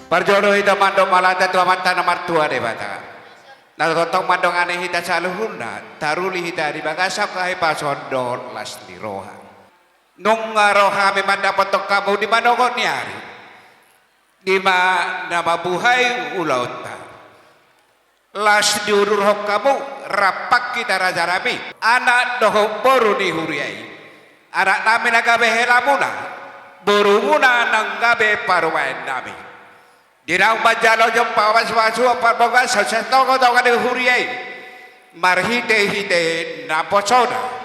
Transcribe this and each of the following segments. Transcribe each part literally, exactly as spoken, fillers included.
Parjolo hita mandok mauliate tu Amanta na martua Debata, na tongtong mandongani hita saluhutna, taruli hita di bagasan hahipason dohot las ni roha. Nunga ro hami mandapothon hamu di manogot ni ari, di ma na mambuhai ulaonta. Las diudurhon hamu, rap hita rajanami, anak dohot boru ni huria i. Anaknami na gabe helamuna, borumuna na gabe parumaennami. Di naung manjalo jom pasu-pasu parbagason sian tonga-tonga ni huria i, marhite-hite naposona.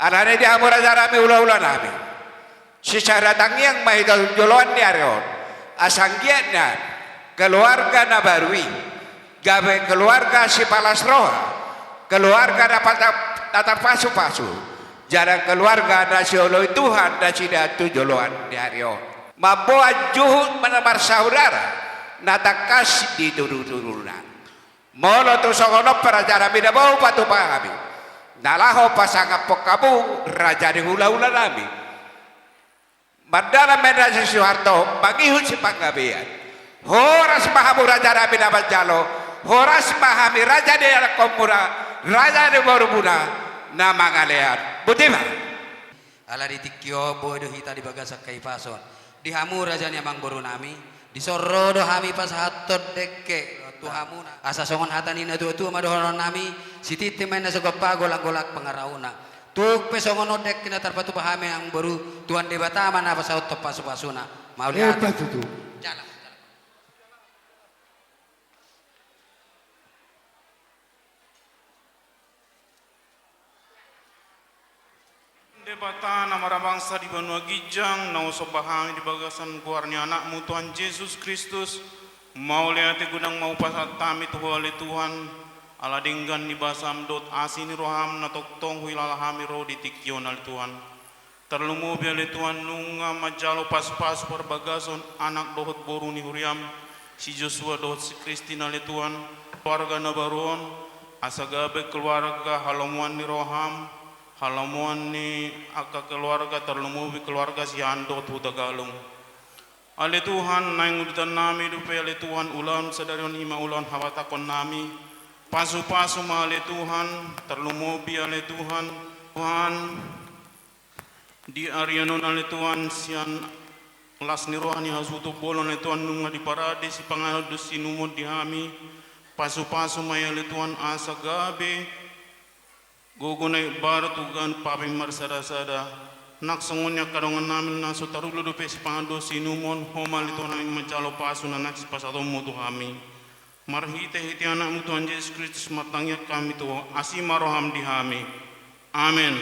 Alani i di hamu rajanami, hula-hulanami, sisada tangiang ma hita tu joloan ni ari on, asa anggiat na keluarga na baru i gabe keluarga sipalas roha, keluarga na pata-, na tarpasu-pasu, jala keluarga na sioloi Tuhan nasida tu joloan ni ari on. Mamboan juhut na marsaudara, na tangkas di tudu-tuduna. Molo tung songon on pe rajanami, na boi patupa hami, na laho pasangaphon hamu raja ni hula-hulanami. Mandalan ma i raja ni Suharto, mangihut sipanggabean. Horas ma hamu rajanami na manjalo, horas ma hami raja ni anakkonmuna, raja ni borumuna na mangalean. Boti ma. Ala di tingki on boi do hita di bagasan hahipason. Di hamu raja ni amangborunami, dison ro do hami pasahathon dengke tu hamuna. Asa songon hata ni na tua-tua ma dohononnami, sititi ma inna so gompa, golang-golang pangarahutna. Tung pe songon on dengke na tarpatupa hami amangboru, Tuhan Debata ma na pasahathon pasu-pasuna. Mauliate. Emma tutu. Jalo. Debata na marhabangsa di banua ginjang, na husomba hami di bagasan goar ni Anakmu Tuhan Jesus Kristus, mauliate godang ma hupasahat hami tu Ho ale Tuhan, ala denggan ni basam dohot asi ni roham na tongtong huhilala hami ro di tingki on ale Tuhan. Tarlumobi ale Tuhan nunga manjalo pasu-pasu parbagason anak dohot boru ni huriam, si Joshua dohot si Christine ale Tuhan, keluarga na baru on, asa gabe keluarga halomoan ni roham, halomoan ni angka keluarga, tarlumobi keluarga sian dohot Hutagalung. Ale Tuhan, naeng udutannami dope ale Tuhan ulaon sadari on, i ma ulaon habatahonnami. Pasu-pasu ma ale Tuhan, tarlumobi ale Tuhan, Tuhan, di ari on ale Tuhan, sian las ni roha ni hasuhuton bolon ale Tuhan, nunga diparade sipanganon dohot siinumon di hami. Pasu-pasu ma i ale Tuhan, asa gabe gogo na imbaru tu ganup hami marsada-sada. Nang songon i angka dongannami na so tarlumobi dope sipanganon dohot siinumon, Ho ma ale Tuhan, nami manjalo pasu na naeng sipasahatonmu tu hami. Marhite-hite Anakmu Tuhan Jesus Kristus martangiang hami tu Ho, asi ma roham di hami. Amen.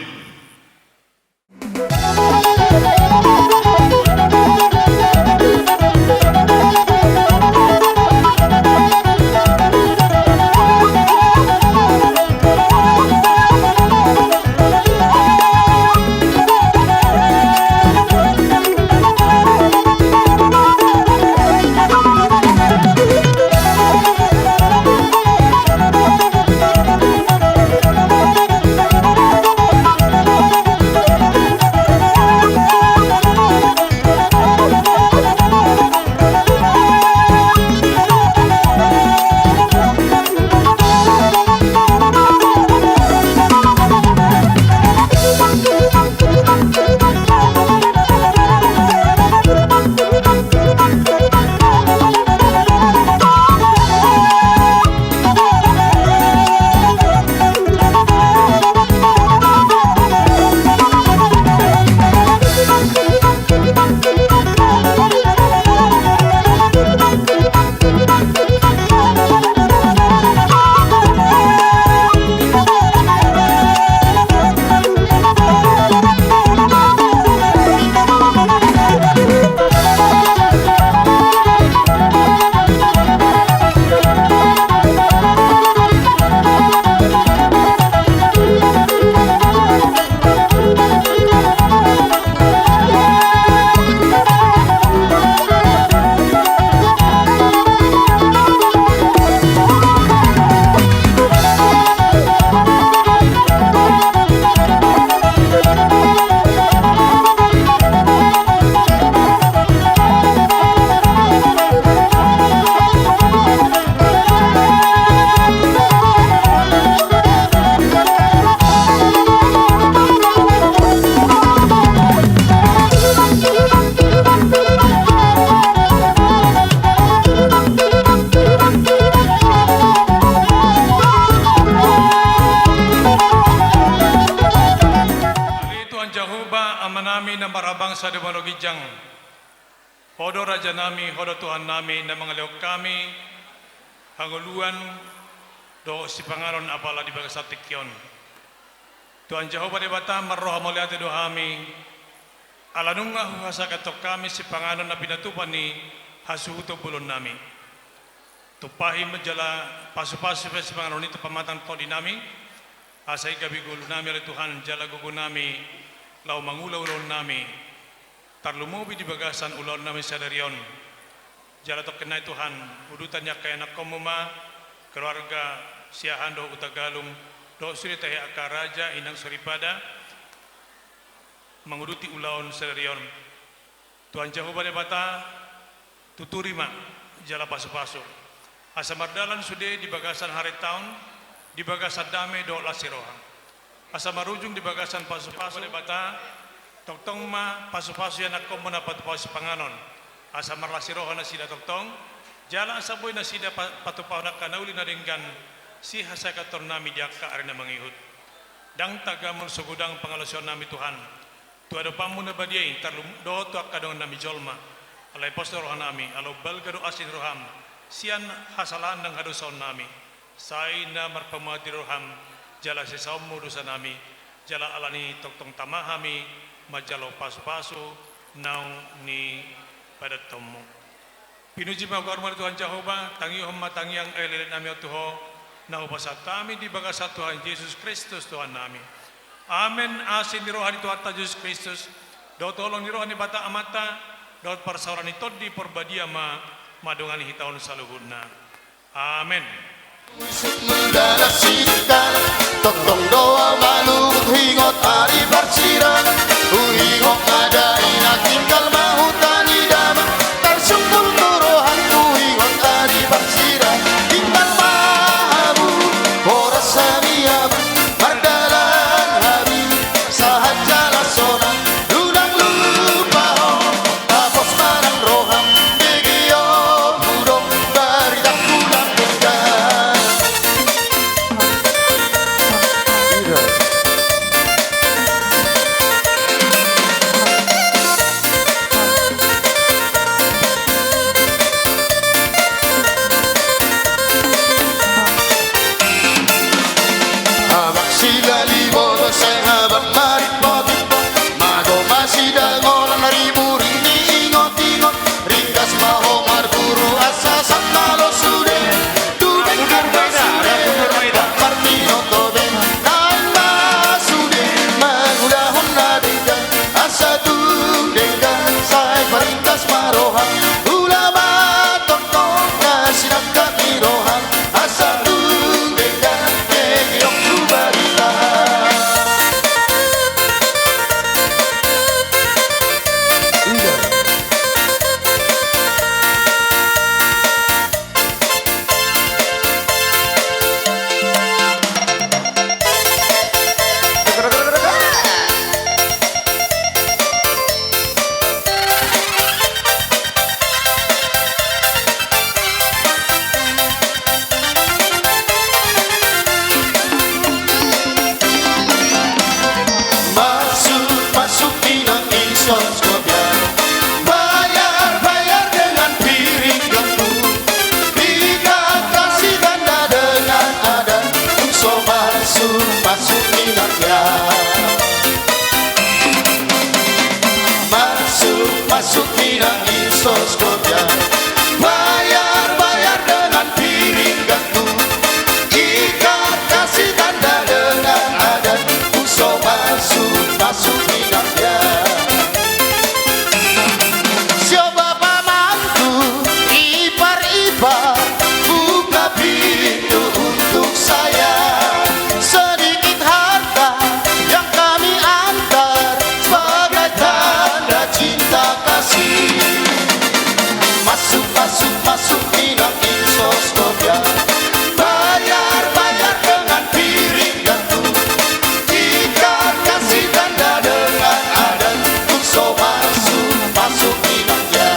Sada manogi jang. Ho do Raja nami, Ho do Tuhan nami, na mangalehon hami hangoluan dohot sipanganon apala di bagasan tingki on. Tuhan Jahowa Debata, marroha mauliate do hami, ala nunga huhasahathon hami sipanganon na pinatupa ni hasuhuton bolon nami. Tumpahi ma jala pasupasu pe sipanganon i tu pamatang tondi nami, asa i gabe ngolu nami ale Tuhan jala gogo nami laho mangula ulaon nami tarlumobi di bagasan ulaon nami sadari on. Jala tongkin nai Tuhan, udutan ni angka ianakhonmu ma, keluarga Siahaan dohot Hutagalung, dohot sude tahe angka raja inang soripada manguduti ulaon sadari on. Tuhan Jahowa Debata, tuturi ma jala pasupasu, asa mardalan sude di bagasan haretaon, di bagasan dame dohot las ni roha, asa marujung di bagasan pasupasu Debata. Tongtong ma pasupasu ianakhonmu na patupaon sipanganon, asa marlas ni roha nasida tongtong, jala asa boi nasida pa-, patupahon angka na uli na denggan sihasahathon nami di angka ari na mangihut. Ndang tagamon so godang pangalaosion nami Tuhan tu adopanmu na badia i, tarlumobi dohot tu angka dongan nami jolma. Alai pos do roha nami, ala umbalga do asi ni roham sian hasalahan nang hadosaon nami. Sai na marpamuati do roham, jala sesaonmu dosa nami, jala alani tongtong tama hami manjalo pasupasu naung nipadanhonmu. Pinuji ma goarmu ale Tuhan Jahowa, tangihon ma tangiang elekelek nami on tu Ho, na hupasahat hami di bagasan Tuhan Jesus Kristus Tuhan nami. Amen. Asi ni roha ni Tuhanta Jesus Kristus, dohot holong ni roha ni Debata Amanta, dohot parsaoran ni Tondi Parbadia ma mandongani hita on saluhutna. Amen. Isuk mudara singkar, tongtong do au malungun huingot ari parsirang. Huingot ada i na tinggal ma huta ni damang, tarsungkul tu rohangku huingot ari parsirang. Tinggal ma hamu, horas hami hamu, mardalan hami sahat jala sonang. Unang lupa ho, tapos ma nang roham, begeonmu do barita pulang denggan. Abang sila libo do sai abang marik botik bo. Mago masida ngolang riburi ni ingot-ingot. Ringgas ma ho marburu asa sangkalo sude. Dumenggan ma sude, martinoto be. Naeng ma sude mangulahon na denggan. Asa tung denggan sai paringgas ma roham. Ula ma tongtong na sinangkap ni roham. Asa tung denggan begeonmu barita. Masuk, masuk inang i so skopian. Bayar, bayar dengan piring gandum. Ikat kasih tanda dengan adat. Tung so masuk, masuk inang ya. Masuk, masuk inang i so skopian. Bayar, bayar dengan piring gandum. Ikat kasih tanda dengan adat. Tung so masuk, masuk inang ya. Siapa mantu, ipar-ipar, buka pintu untuk saya. Sedikit harta yang kami antar sebagai tanda cinta kasih. Masuk, masuk, masuk inang i so skopian. Bayar, bayar dengan piring gandum. Ikat kasih tanda dengan adat. Tung so masuk, masuk inang ya.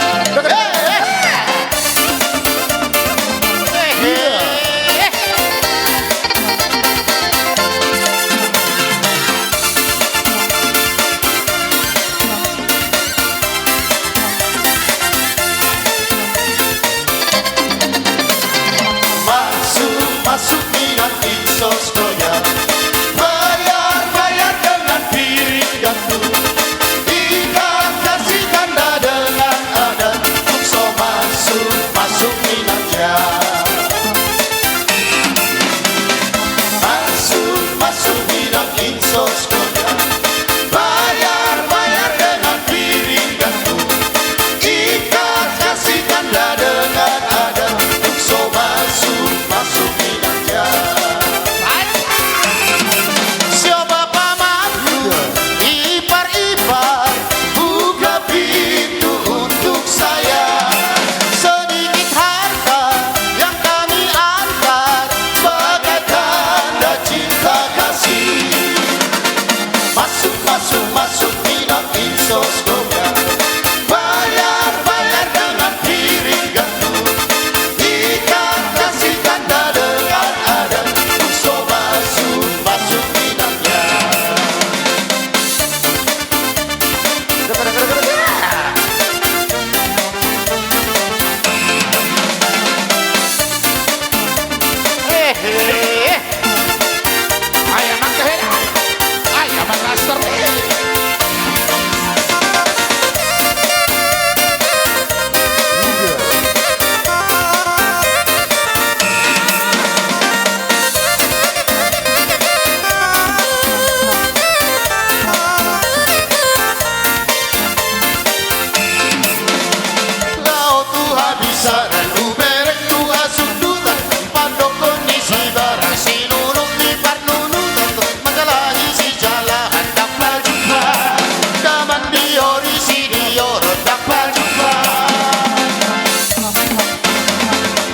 Taran hubereng tu hasundutan, pandokkon ni sibarang sinunut ni parnunutan, manjalahi sijalahan ndang pajumpa, daman di ori sidioron ndang pajumpa.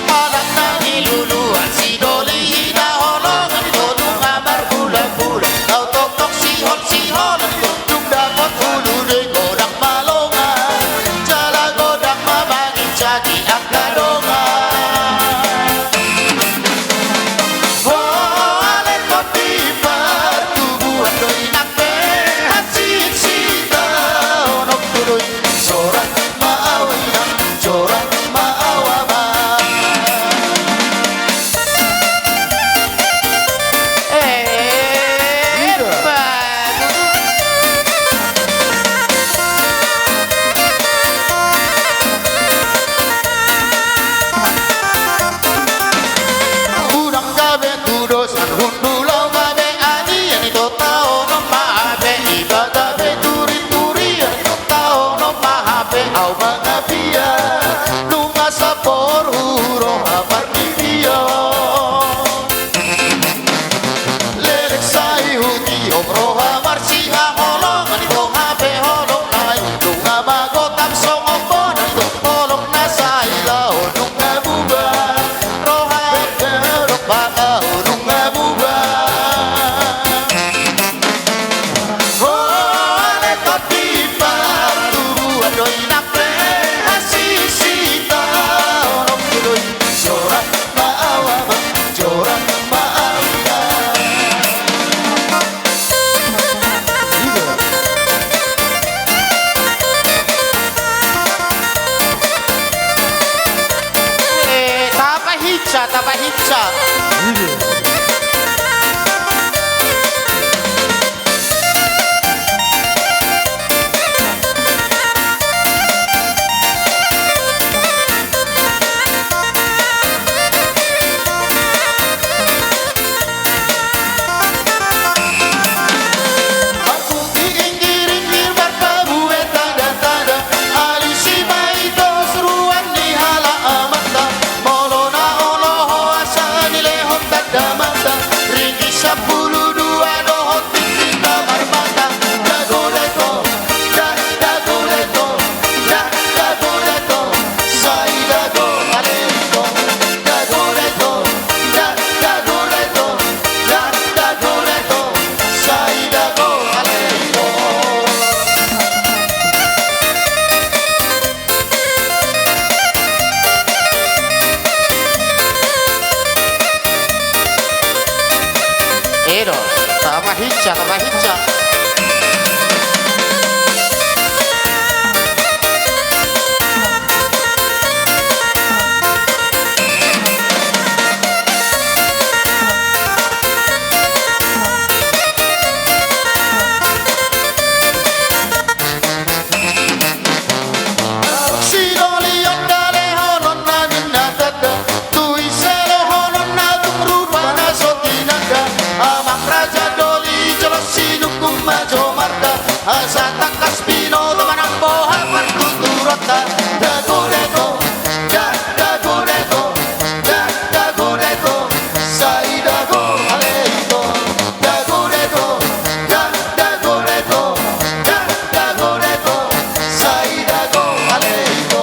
Anak na niluluan sidoli hinaholongan, i do nunga marbulanbulan, au toktok sihol siholan, dung dapot ulu do i godang malongan, jala godang ma manginsaki angka dongan. Ho, ale tondi partubuan do i nang pe hansit sitaonon do i. Jorat ma au inang, jorat ma au amang. Eh, ida. Bagus. Unang gabe tudosan, hundul au gabe anian, i do taonon ma hape, iba gabe turiturian, i do taonon ma hape, au mangapian, nunga saporu roha pardidion. Leleng sai hutiop roha marsihaholongan, i do hape holong nai, nunga magotap songon bona, i do holong na sai laho nunga bubar, roha pe dok baka nunga bubar. Ho, ale tondi partubuan do i nang pe hansit sitaonon do i. Jorat ma au amang, jorat ma au inang. Eh, tapahinsa, tapahinsa. Marpungki inggiringgir marpabue tanda-tanda, alisi ma i dos ruan ni halak amanta. Molo na olo ho asa nilehon tanda mata, ringgit sampulu dua dohot tintin na marmata. Dago dago, da, dago dago, da, dago dago, sai dago ale ito. Dago dago, da, dago dago, da, dago dago, sai dago ale ito. Edo, tapahinsa, tapahinsa. Sidoli on da lehononna ninna tanda, tu ise lehononna tung rupana so tinanda. Amang raja doli jolo sinungkun ma jomarta, asa tangkas binoto manang boha partuturonta. Dago dago, da, dago dago, da, dago dago, sai dago ale ito. Dago dago, da, dago dago, da, dago dago, sai dago ale ito.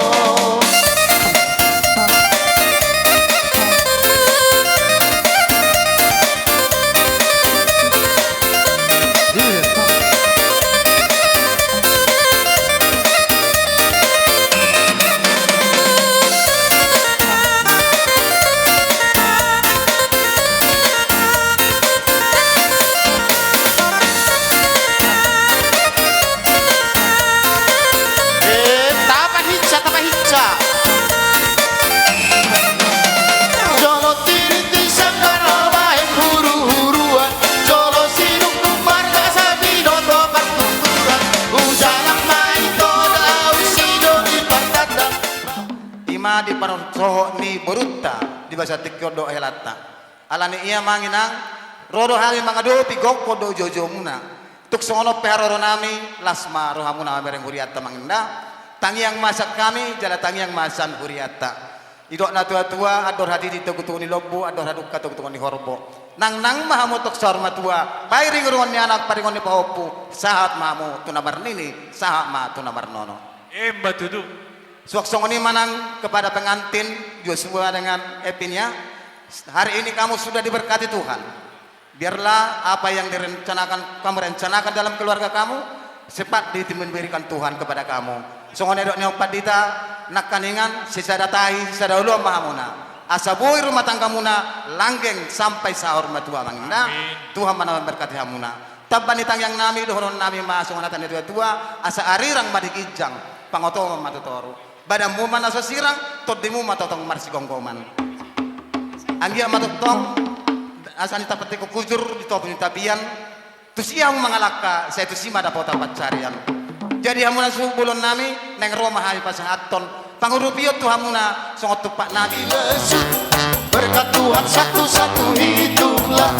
Eh, tapahinsa, tapahinsa. Jolo tirinting sanggar bahen huru-huruan, jolo sinungkun marga asa binoto partuturan, hujalang ma ito da au sidoli partanda. Ima di parsohot ni borunta, di basa tingki on dohot helanta. Ala ni i amang inang, ro do hami mangadopi gokhon dohot joujou muna. Tung songon on pe haroro nami, las ma rohamuna mamereng hurianta amang inang. Tangiang ma sian hami, jala tangiang ma sian hurianta. Didok na tua-tua, andor hatiti togu-togu ni lombu, andor hadungka togu-togu ni horbo. Nangnang ma hamu tong saur matua, paringoringon ni anak, paringoringon ni pahompu, sahat ma hamu tu na marnini, sahat ma tu na marnono. Emma tutu. Suang songon i ma nang kepada pengantin, Joshua dengan Epinia. Hari ini kamu sudah diberkati Tuhan. Biarlah apa yang direncanakan, kamu rencanakan dalam keluarga kamu, cepat diberikan Tuhan kepada kamu. Songon na nidok ni Om Pandita, nangkaningan, sisada tahi, sisada oloan ma hamuna. Asa boi rumah tanggamuna, langgeng sampai saur matua, Amang Inang. Amin. Tuhan ma na memberkati hamuna. Tamba ni tangiang nami, dohonon nami ma songon hata ni tua-tua, asa arirang ma di ginjang, pangotongan ma tu toru. Badanmu ma na so sirang, tondimu ma tongtong marsigomgoman. Anggiat ma tongtong, asa ni tapatikuk hujur di topi ni tapian, tusi hamu mangalangka, sai tusi ma dapotan pansarian. Jadi hamuna suhut bolon nami, naeng ro ma hami pasahathon pangurupion tu hamuna, songon tumpak nami. Berkat Tuhan satu-satu hitunglah,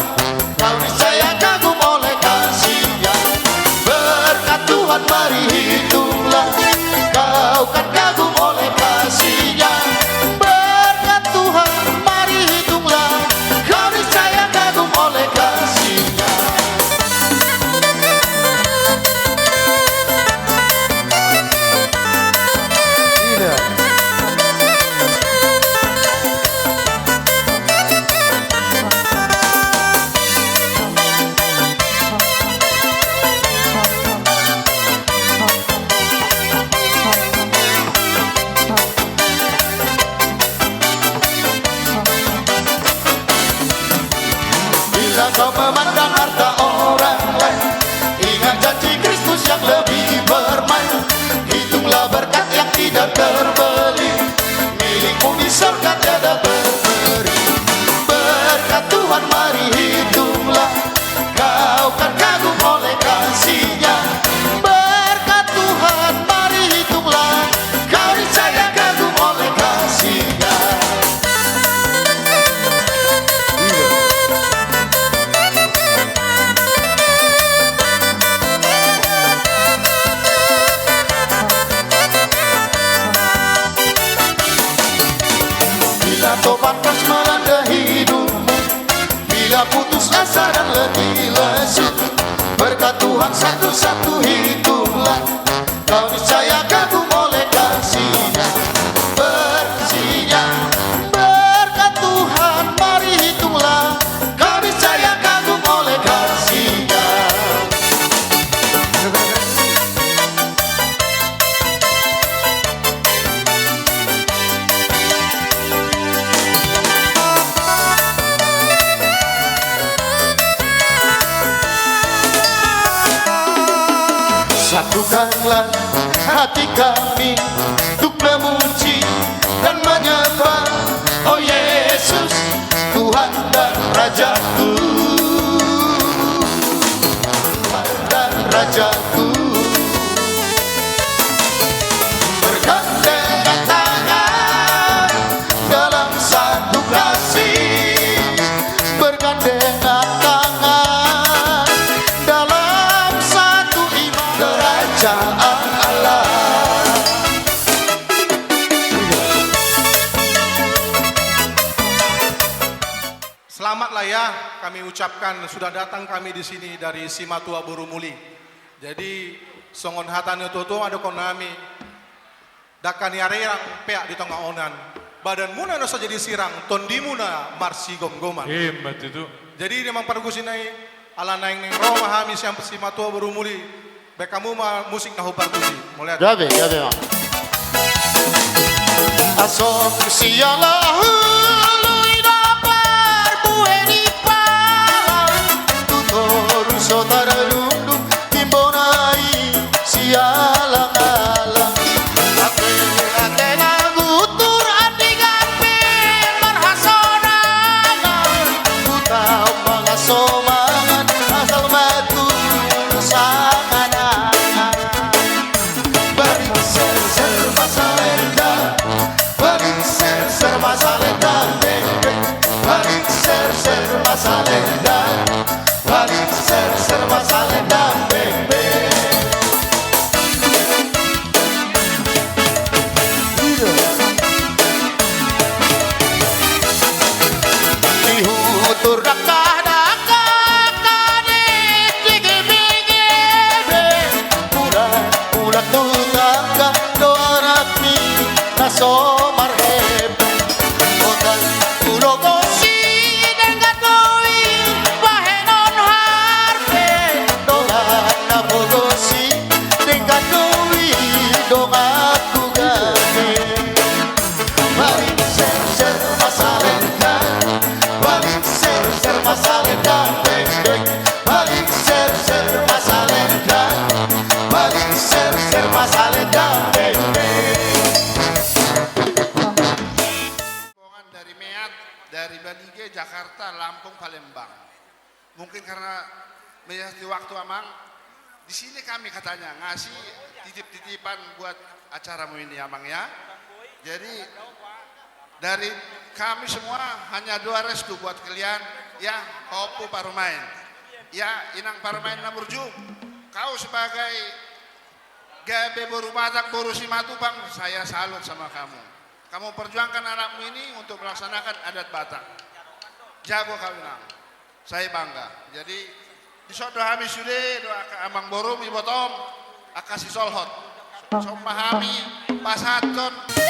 kau niscaya kagum oleh kasih-Nya. Berkat Tuhan mari hitunglah, kau kan kagum oleh kasih-Nya. Berkat Tuhan mari hitunglah, kau niscaya kagum oleh kasih-Nya. Bila kau memandang harta orang lain, ingat janji Kristus yang lebih bermakna. Hitunglah berkat yang tidak terbeli, milikmu di sorga tiada berperi. Berkat Tuhan mari hitunglah, kau kan kagum oleh kasih-Nya. Berkat Tuhan mari hitunglah, kau niscaya kagum oleh kasih-Nya. Bila topan keras melanda hidupmu, bila putus asa dan letih lesu, berkat Tuhan satu-satu hitunglah, kau niscaya kagum oleh kasih-Nya. Berkat Tuhan mari hitunglah, kau niscaya kagum oleh kasih-Nya. Satukanlah hati kami untuk memuji dan menyembah, oh Yesus, Tuhan dan Rajaku. Tuhan dan Rajaku. Bergandengan tangan dalam satu kasih, bergandengan tangan dalam satu iman, kerajaan Allah. Selamatlah ya, kami ucapkan, sudah datang kami di sini dari Simatua Borumuli. Jadi, songon hata ni tuatua ma dohonon nami, dangka ni arirang peak di tonga onan. Badanmuna na so jadi sirang, tondimuna marsigomgoman. Emma tutu. Jadi, di amang pargonsi nai, ala naeng naeng ro ma hami sian Simatua Borumuli, baen hamu ma musik na hombar tusi. Mauliate. Gabe, gabe, Amang. Asong siala hulu i na parbue ni pala, tu toru so tardungdung timbona i sialang-alang. Ate, ate na gutur andigan pe marhasonangan, hutaon ma na so mangan asal ma tu sanganan. Baring serser ma salendang, baring serser ma salendang, beng, beng. Baring serser ma salendang, baring serser ma salendang, beng, beng. Paling serser masalendang, paling serser masalendang, deng, deng. Paling serser masalendang, paling serser masalendang, deng, deng. Rombongan dari Meat, dari Balige, Jakarta, Lampung, Palembang. Mungkin karena melihat di waktu, Amang, di sini kami katanya ngasih titip-titipan buat acaramu ini, Amang, ya. Jadi, dari kami semua hanya doa restu buat kalian, ya, Ompu Parumaen. Ya, Inang Parumaen na burju, kau sebagai gabe boru Batak, boru Simatupang, saya salut sama kamu. Kamu perjuangkan anakmu ini untuk melaksanakan adat Batak. Jago kau, Inang. Saya bangga. Jadi, dison do hami sude, dohot angka amangborum, ibotom, angka sisolhot. Sombahami, pasahathon.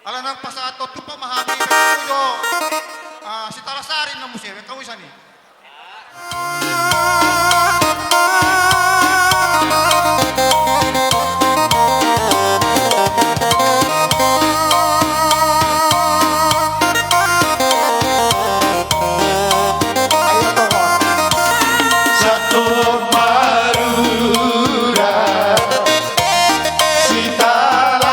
Ala nang pasahathon tumpak ma hami, baen hamu jo, ah, Sitalasari na muse, baen hamu sian i. Satu marura. Sitalasari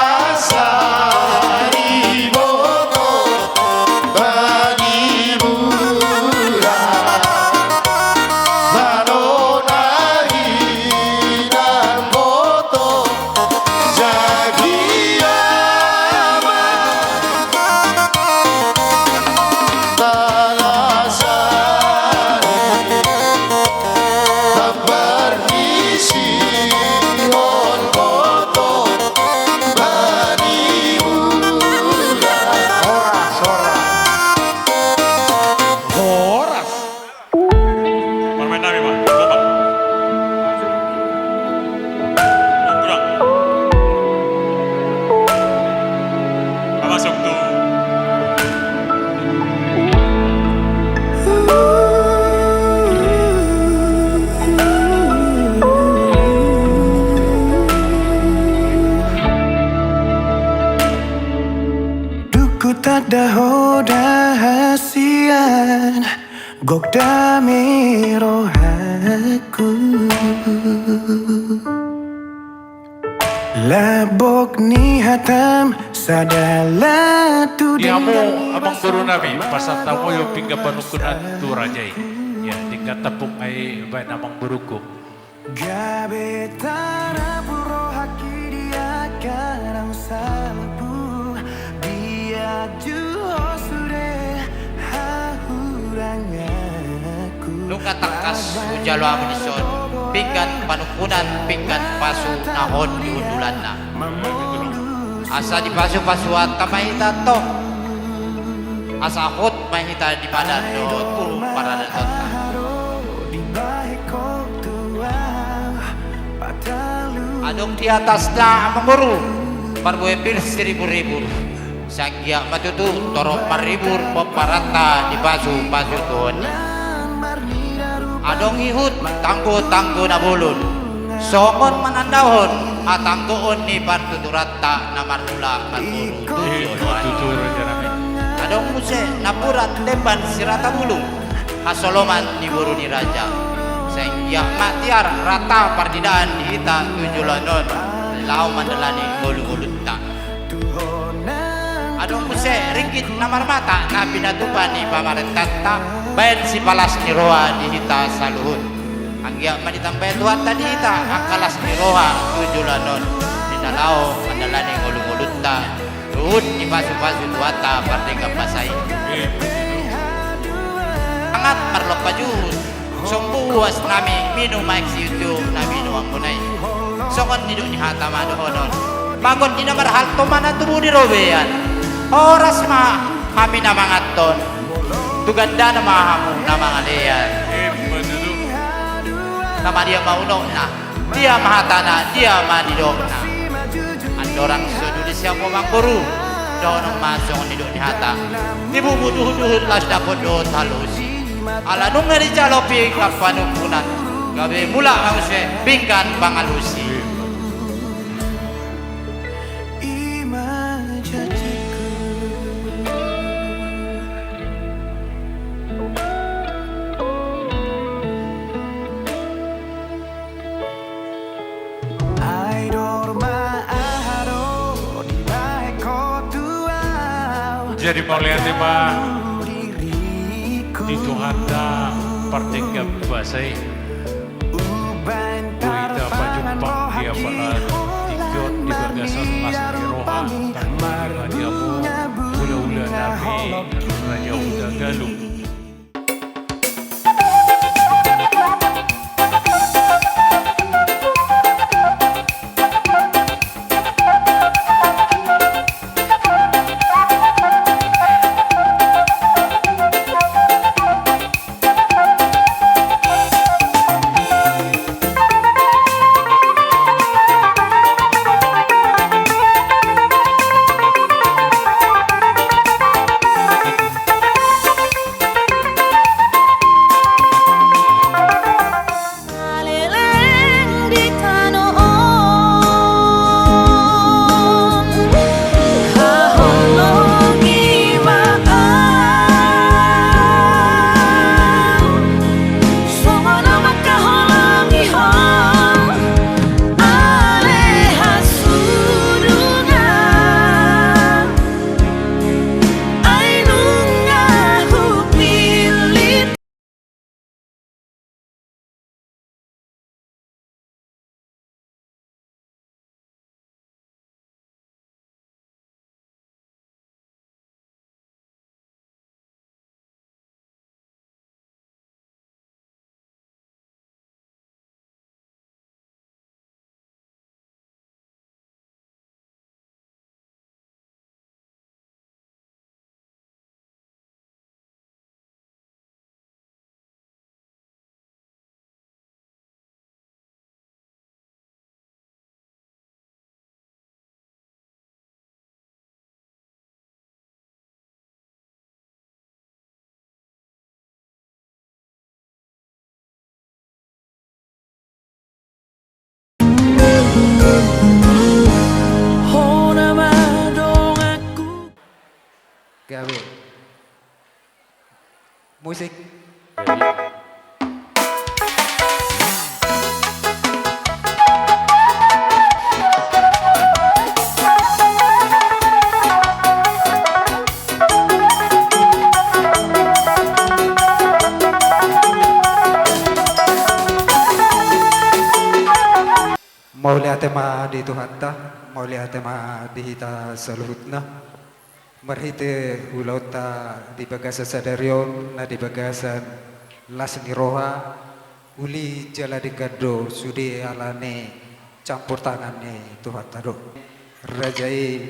boto, bani mura, manonari nang boto, jagia ma. Talasari. Tambar ni sihon boto bani mura. Horas, horas. Horas. Parmaen nami ma, Bapak. Kurang. Apa sok tu? Dung hutanda ho da hasian, gok dame rohaku. Labok ni hatam sada laho tu. Di hamu amangboru nami, pasahat hamu jo pinggan panungkunan tu raja i. Ya, denggan tampuk ma i baen amangboruku. Gabe tarapul rohaki di angka na salpu, dia juo sude hahurangan. Nunga tangkas hujalo hamu dison pinggan panungkunan, pinggan pasu na hot di hundulanna. Asa dipasupasu hata ma hita tong. Asa hot ma hita di padan dohot tu paradatonta. Adong di atasna amangboru, parbue pir siribur-ribur. Sai anggiat ma tutu torop marribur pomparanta dipasupasu Tuhan i. Adong ihut tanggo-tanggo na bolon, songon manandahon hatanggoon ni partuturanta na marmula marboru tu joloan. Adong muse napuran lemban sirata bulung, hasoloman ni boru ni raja. Sai anggiat ma tiar rata pardidaan di hita tu joloan on, laho mandalani ngolu-ngolunta. Adong muse ringgit na marmata na pinatupa ni pamarentanta, baen sipalas ni roha di hita saluhut. Anggiat ma ditambai Tuhanta di hita angka las ni roha tu joloan on, di na laho mandalani ngolu-ngolunta, huhut dipasupasu Tuhanta pardenggan basa i. Mangan marlompa juhut, sombu uas nami, minum aek siutuk na binuanmuna i. Songon nidok ni hata ma dohonon: Bagot ni na marhalto ma na tubu di robean. Horas ma hami na manganhon, tu gandana ma hamu na mangalean. Na ma dia ma unokna, dia ma hatana, dia ma nidokna. Andorang so duli sian ho amangboru, dohonon ma songon nidok ni hata: Dibubut uhut-uhut laos dapot dohot halusi. Ala nunga dijalo pinggan panungkunan, gabe mulak ma muse pinggan pangalusi. Jadi mauliate ma di Tuhanta pardenggan basa i. Boi hita pajumpang di apala tingki on di bagasan las ni roha, tangkas ma di hamu hulahula nami Raja Hutagalung. Gabe. Musik. Mauliate ma di Tuhanta, mauliate ma di hita saluhutna. Marhite ulaonta di bagasan sadari on, na di bagasan las ni roha, uli jala denggan do sude ala ni campur tangan ni Tuhanta do. Raja i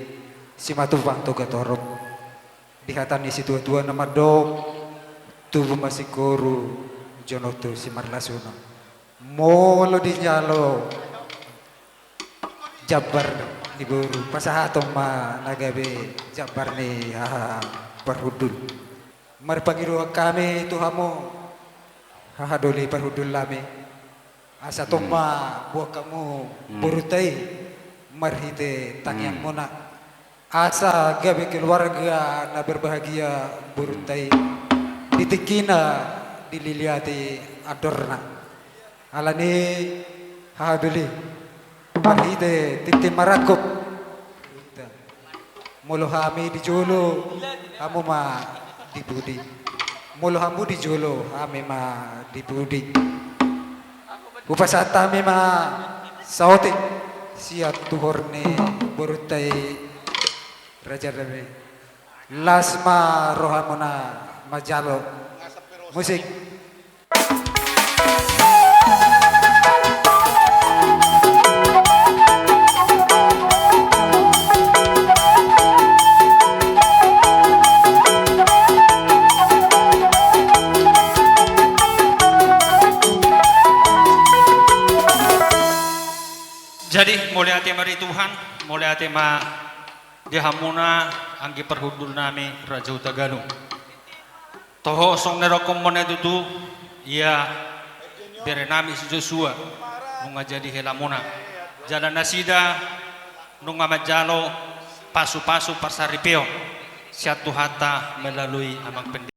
Simatupang Togatorop. Di hata ni situatua na mandok, tubu ma singkoru, jonok tu simarlasuna. Molo dijalo jambar ni boru, pasahaton ma na gabe jambar ni haha parhundul. Marpangidoan hami tu hamu, haha doli parhundul nami. Asa tong ma buat hamu borunta i marhite tangiangmuna. Asa gabe keluarga na berbahagia borunta i, di tingkina dililiati andorna. Ala ni haha doli, marhite tintin marangkup. Molo hami di jolo, hamu ma di pudi. Molo hamu di jolo, hami ma di pudi. Hupasahat hami ma saotik sian tuhor ni borunta i, raja nami. Las ma rohamuna manjalo. Musik. Jadi, mauliate ma di Tuhan, mauliate ma di hamuna anggi parhundul nami Raja Hutagalung. Toho songon na nidokmuna i tutu, ia bere nami si Josua, nunga jadi helamuna. Jala nasida nunga manjalo pasu-pasu parsaripeon sian Tuhanta melalui amang pende.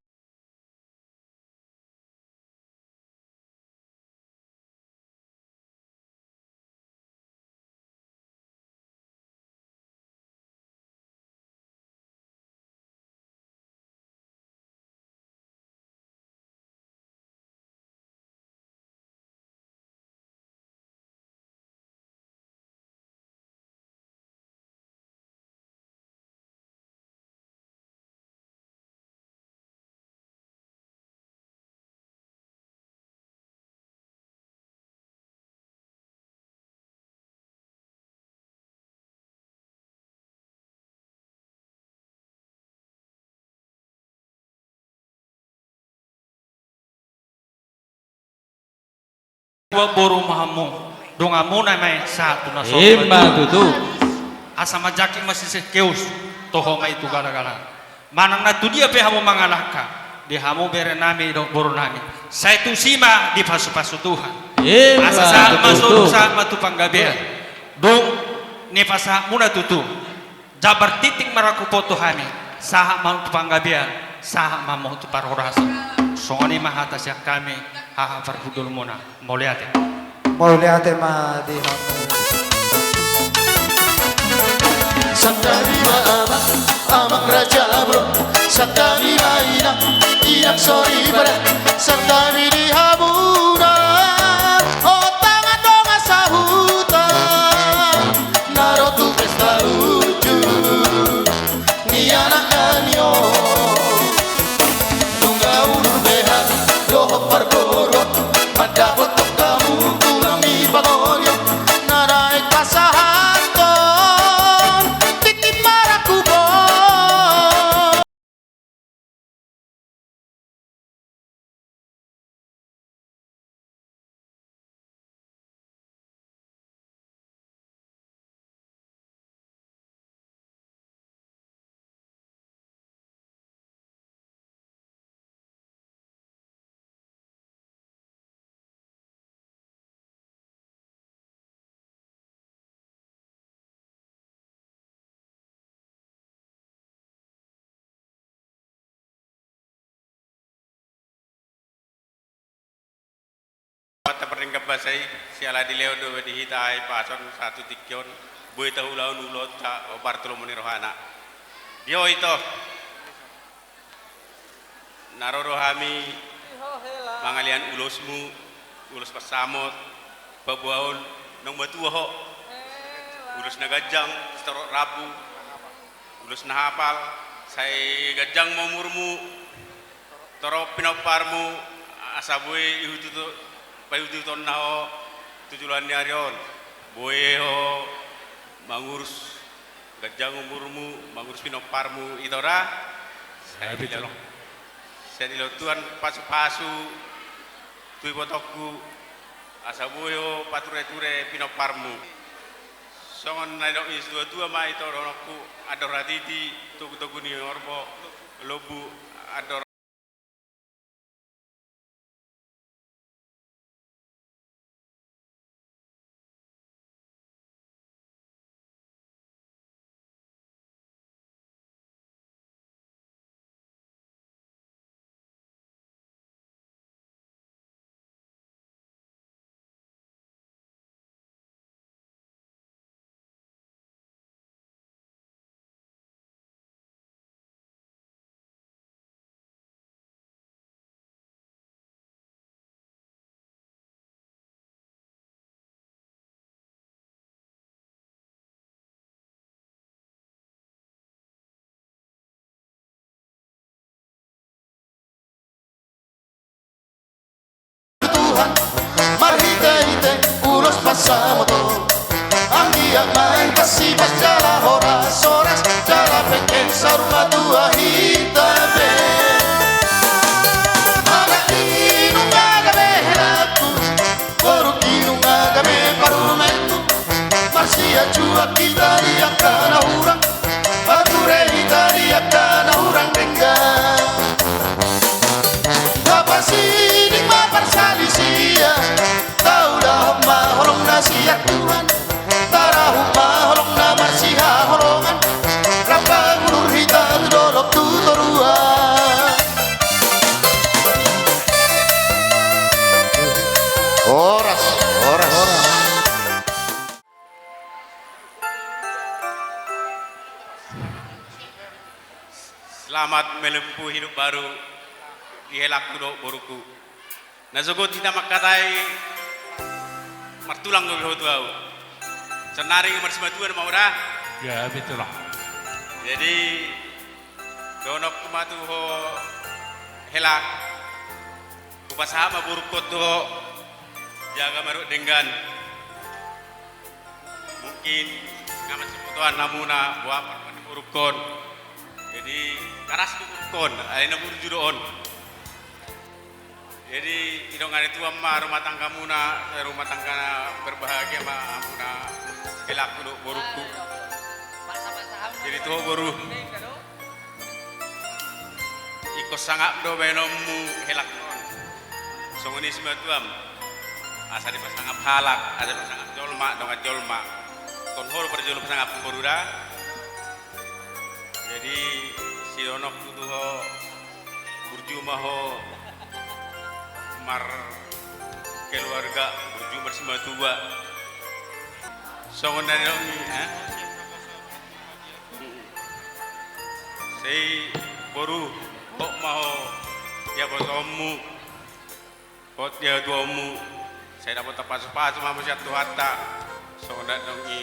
Boru ma hamu, donganmuna ma i sahat tu na so. Ima tutu. Asa manjangkit ma sisengkeus, toho ma i tu galagala. Manang na tu dia pe hamu mangalangka, di hamu bere nami dohot boru nami, sai tusi ma dipasupasu Tuhan. Ima tutu. Asa sahat ma solu, sahat ma tu panggabean. Dung nipasahatmuna tutu jambar tintin marangkup on tu hami, sahat ma tu panggabean, sahat ma hamu tu parhorasan. Songon i ma hata sian hami, haha parhundulmuna. Mauliate. Mauliate ma di hamu. Santabi ma amang, amang raja bro. Santabi ma inang, inang soripada. Santabi di hamuna, o tangan dongan sahuta. Na ro tu pesta unjuk ni anak nami on. Nunga udur beha dohot parboru, mandapothon hamu tulang ni pangolian. Na naeng pasahathon tintin marangkup on. Pata pardenggan basa i, siala dilehon do di hita hahipason sahat tu tingki on, boi taulahon ulaonta hombar tu lomo ni rohana. Di ho ito. Na ro do hami mangalean ulosmu, ulos pansamot, paboahon naung matua ho. Ulos na ganjang, sitorop rambu, ulos na hapal, sai ganjang ma umurmu, torop pinomparmu, asa boi ihututo-, paihutihutonna ho tu joloan ni ari on. Boi ho mangurus ganjang umurmu, mangurus pinomparmu, ito da. Sai dilehon Tuhan pasupasu tu ibotongku, asa boi ho patureture pinomparmu. Songon na nidok ni situatua ma ito dohononku, andor hatiti, togutogu ni horbo, lombu, andor Tuhan, marhitehite ulos pansamot on. Anggiat ma hupasipasi jala horas, horas jala penggeng saur matua hita be. Anak i nunga gabe helangku, boru i nunga gabe parumaenku. Marsiajuak hita di angka na hurang, pature hita di angka na hurang denggan. Tapasiding ma parsalisian, taulahon ma holong na sian Tuhan. Tarahum ma holong na marsihaholongan, rap mangulur hita tu dolok tu toruan. Horas, horas. Selamat menempuh hidup baru di helangku dohot borungku. Na sogot hita mangkatai, martulang do ho tu ahu. Saonari marsimatua do ma ho da. Ya, betul lah. Jadi, dohononku ma tu ho, helang, hupasahat ma borungkon tu ho, jaga ma dohot denggan. Mungkin nga masibotoan hamuna boha parmandi borungkon. Jadi, karas do borungkon, alai na burju do on. Jadi, didongani Tuhan ma rumah tanggamuna, rumah tangga na berbahagia ma hamuna, helangku dohot borungku. Jadi, tu ho boru. Ingkon sangap do baenonmu helangkon. Songon i simatuam. Asa dipasangap halak, asa dipasangap jolma, dongan jolma. Ingkon ho do parjolo pasangap boru da. Jadi, sidohononku tu ho, burju ma ho markeluarga, burju marsimatua. Songon na nidok ni, eh? Sai boru, hot ma ho di habotoonmu, hot di hatuaonmu, sai dapotan pasupasu ma hamu sian Tuhanta. Songon na nidok ni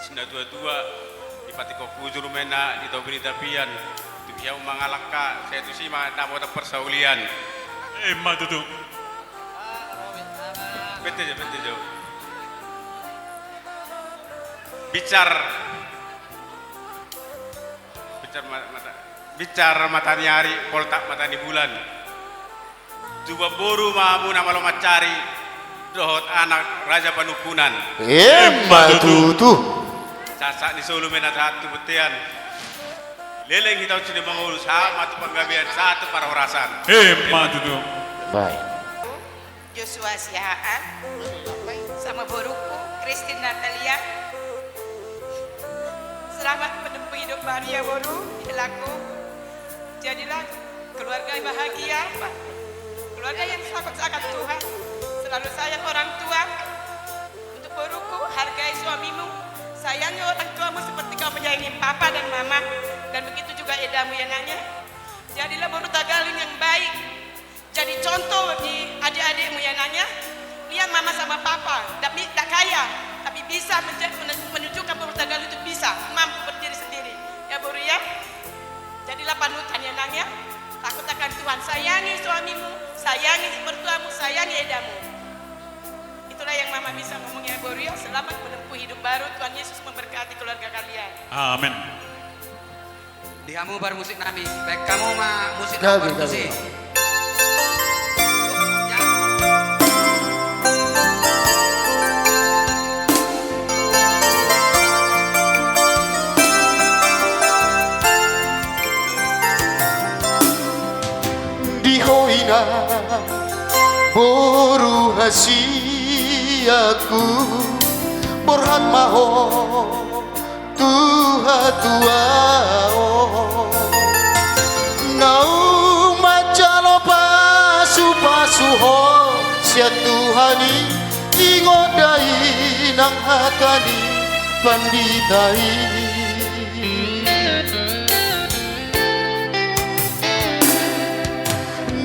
sinatua-tua, di patik hujur ma inna, di topi ni tapian, tu pihak mangalangka, sai tusi ma dapotan parsaulian. Emma tutu. Bete jo, bete jo. Binsar. Binsar ma-, mata, binsar mata ni ari, poltak mata ni bulan. Tubuan boru ma hamuna malo mansari, dohot anak raja panungkunan. Emma tutu. Sahat-sahat ni solu ma inna sahat tu bontean. Leleng hita on sude mangolu, sahat ma tu panggabean, sahat tu parhorasan. Emma tutu. Baik. Joshua Siahaan, sama boruku, Christine Natalia. Selamat menempuh hidup baru ya, boru, helangku. Jadilah keluarga yang bahagia, keluarga yang sangat akan Tuhan. Terlalu sayang orang tua. Untuk boruku, hargai suamimu, sayangi orang tuamu seperti kau menyayangi papa dan mama, dan begitu juga edamu, ya, Nak, ya. Jadilah boru Tagalog yang baik. Jadi contoh di adik-adikmu, ya, Nak, ya. Lihat mama sama papa, tidak mi-, tidak kaya, tapi bisa menja-, mene-, menunjukkan boru Tagalog itu bisa, mampu berdiri sendiri. Ya, boru, ya. Jadilah panutan, ya, Nak, ya. Takut akan Tuhan, sayangi suamimu, sayangi mertuamu, sayangi edamu. Itulah yang mama bisa ngomong, ya, boru, ya. Selamat menempuh hidup baru. Tuhan Yesus memberkati keluarga kalian. Amin. Di hamu parmusik nami, baen hamu ma musik na parmusik. Di ho inang boru hasianku, borhat ma ho tu hatuaon. Naung manjalo pasupasu ho sian Tuhan i, ingot da inang hata ni pandita i.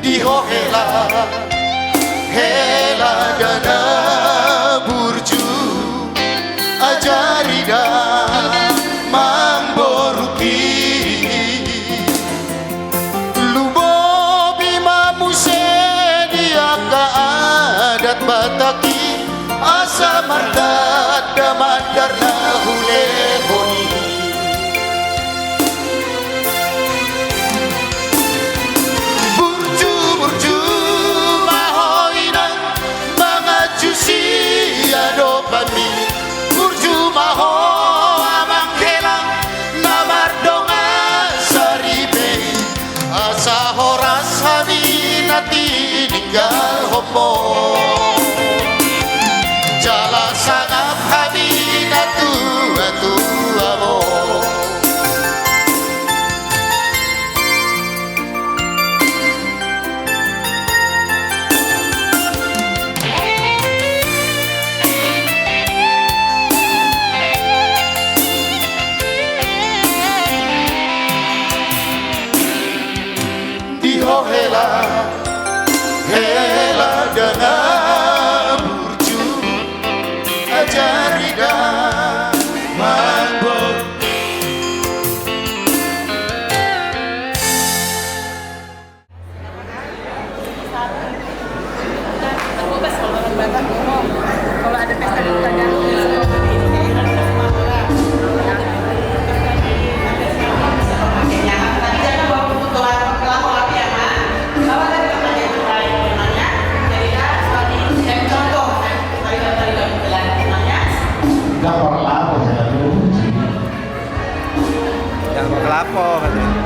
Di ho hela, hela da na burju, ajari da mamboruhi. Lumobi ma muse di angka adat Batak i, asa martanda mandar na hulehon i. Burju, burju ma ho inang, manganju siadopanmi. Burju ma ho amang hela, na mardongan saripe i. Asa horas hami na tininggalhonmu, jala sangap hami na tuatuamu. Di ho hela, hela da na burju, ajari da mamboruhi. Jangan bawa kelapa, katanya.